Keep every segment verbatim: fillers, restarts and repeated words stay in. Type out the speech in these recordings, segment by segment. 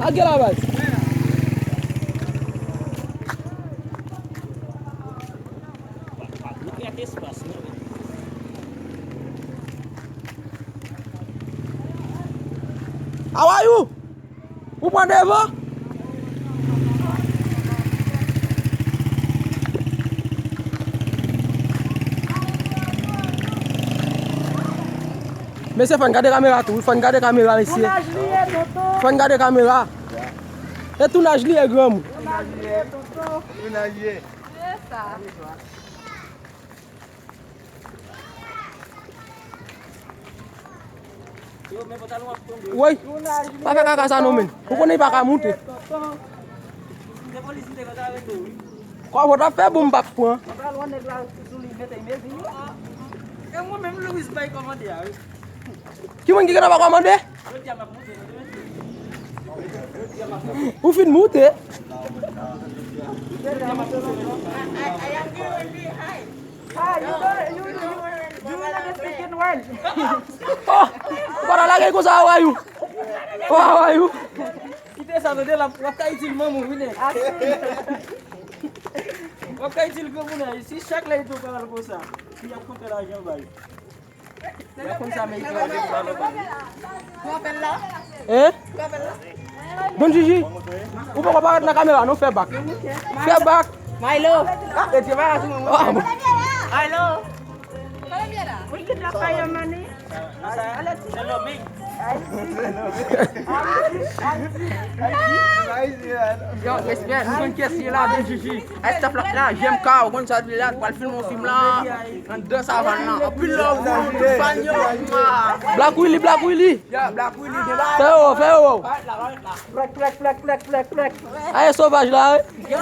Lage la, baz. How are you? Ou pran devan? Mesye, fò n gade kamera tou, wi, fò n gade kamera, mesye. Tounaj li ye, tonton. Fò n gade kamera. E tounaj li ye, granmoun. Tounaj li ye, tonton. Tounaj li ye. Se sa. Woy, pa fè kaka sa non, men. Ou konnen li pa ka moute. Kòb ou t ap fè bon, m p ap pran. Ki moun ki gentan pa kòmande? Ou fin moute? Ah, you don't, you, you, you not speaking well. Oh, ou pa ta lage konsa, how are you? Oh, how are you? Kite sa, tande la, w ap ka itil manman w, vini. W ap ka itil granmoun nan, si chak lè li tou pral konsa, li ap konte lajan bay. Mwen konn sa, men li pral konsa. Hein? Don Gigi, ou poko parèt nan kamera, non, fè bak. Fè bak. Milo. Ah, e ti bagay sou mwen. Ah, bon. Milo. We get that fire money. Yo, respè, nou konn kiyès ki la, Don Gigi. Ay, staff la, la, J M K, ou konn sa, li la, pral filme yon fim la. Anndan savann nan. Anpil love pou nou tout fan yo. Mwa. Black Willy, Black Willy. Ya, Black Willy, gen bagay. Fè yo, fè yo. Parèt la, parèt la. Plèk, plèk, plèk, plèk, plèk, plèk. Aye sovaj la, wi. Yo.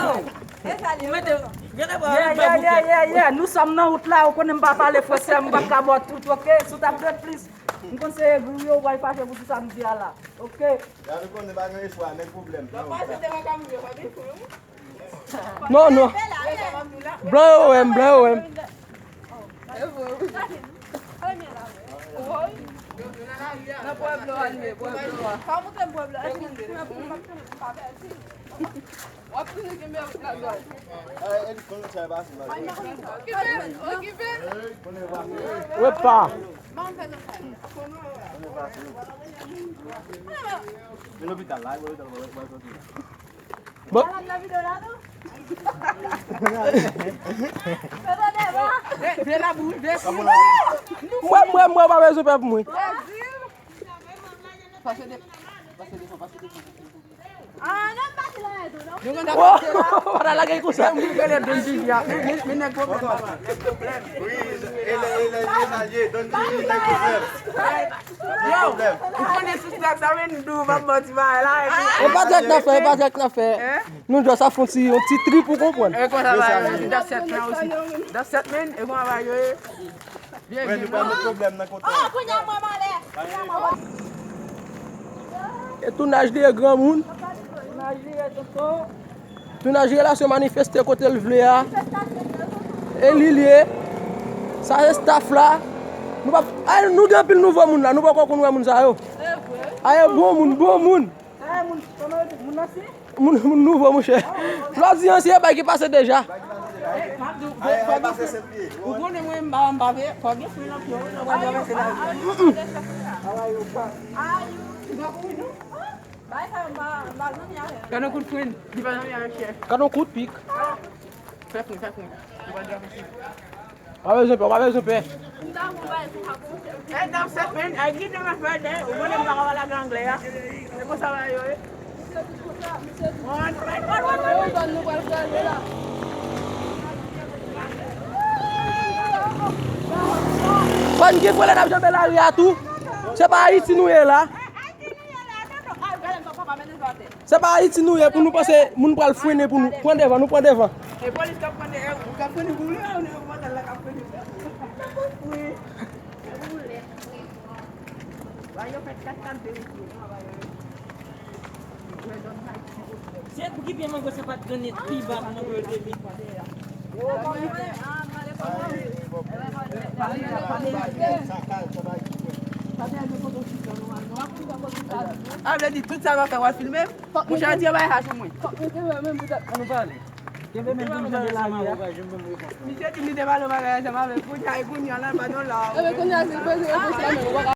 Ou mete, gade bò, yeah, yeah, yeah, yeah, yeah. Nou sòm nan wout la, ou konnen m pa pale fransè, m pa ka ba w tout, oke? Si w t ap dwe plis, m konn se egri w ye, ou pral fache pou tout sa m di a la, oke? Ya, nou konnen pa gen espwa, men pwoblèm. Nan pase devan kamera, pa gen pwoblèm. Non, non. Blan yo wè m, blan yo wè m. Wepa. Men lopital la, lopital la. Bon. Mwen, mwen, mwen pa bezwen pè pou mwen. Wow, pa ta lage konsa. Wi, e, e, e, e, Don Gigi, nèg yo fè. Yo, ou konnen sou stèk sa, men nou pa manti bagay la, epi e pa trèt n ap fè, e pa trèt n ap fè. Hein? Nou just ap fè yon ti, yon ti trip, ou konprann. E konsa la, yo di dat sèt lan osi. Dat sèt men, e konsa bagay yo ye. Byen, byen, nou pa gen pwoblèm nan kote. Oh, kounye a mwen malè. Kounye a mwen. E tounaj li ye, granmoun. Tounaj li ye, tonton. Tounaj relasyon manifeste kote l vle a. E li l ye. Sa se staff la. Nou pa, ay, nou gen anpil nouvo moun la. Nou poko konn wè moun sa yo. Ay, bon moun, bon moun. Moun, moun nouvo, monchè. Lò di ansyen bay ki pase deja. Ou konnen mwen m pa, m pa vle, fò gen fwi nan pye w, lè w pral travèse lari. Gade yon kout fren, li pa janm avèk chèf. Gade yon kout pik. Fè fren, fè fren. Ou pa dwe fè fren. Pa bezwen pè, pa bezwen pè. Hey, dam, sèt men, ay, gide m afè de, ou konnen m pa ka pale ak anglè a. Se konsa bagay yo ye. Fò n gen frè lè n ap janbe lari a tou. Se pa Ayiti nou ye la. Se pa Ayiti nou ye pou nou panse moun pral frennen pou nou. Pran devan, nou pran devan. E polis k ap pran de-, k ap frennen pou nou, ou nan yon motel la k ap frennen. Wi. Wa yo fè kat kat verifye. Se pou ki pye mango sa pa t grenn pi ba pou mango yo te vin. A vle di tout sa m ap fè w ap filme m? Monchè, retire bagay sa sou mwen. Ann nou pale. Kenbe men pou m jwenn de lavi a. Misye di m li te pale bagay ansanm avè l, kounye a, e kounye a la, pa nan la. Ebe kounye a se poze yo poze la men ou pa ka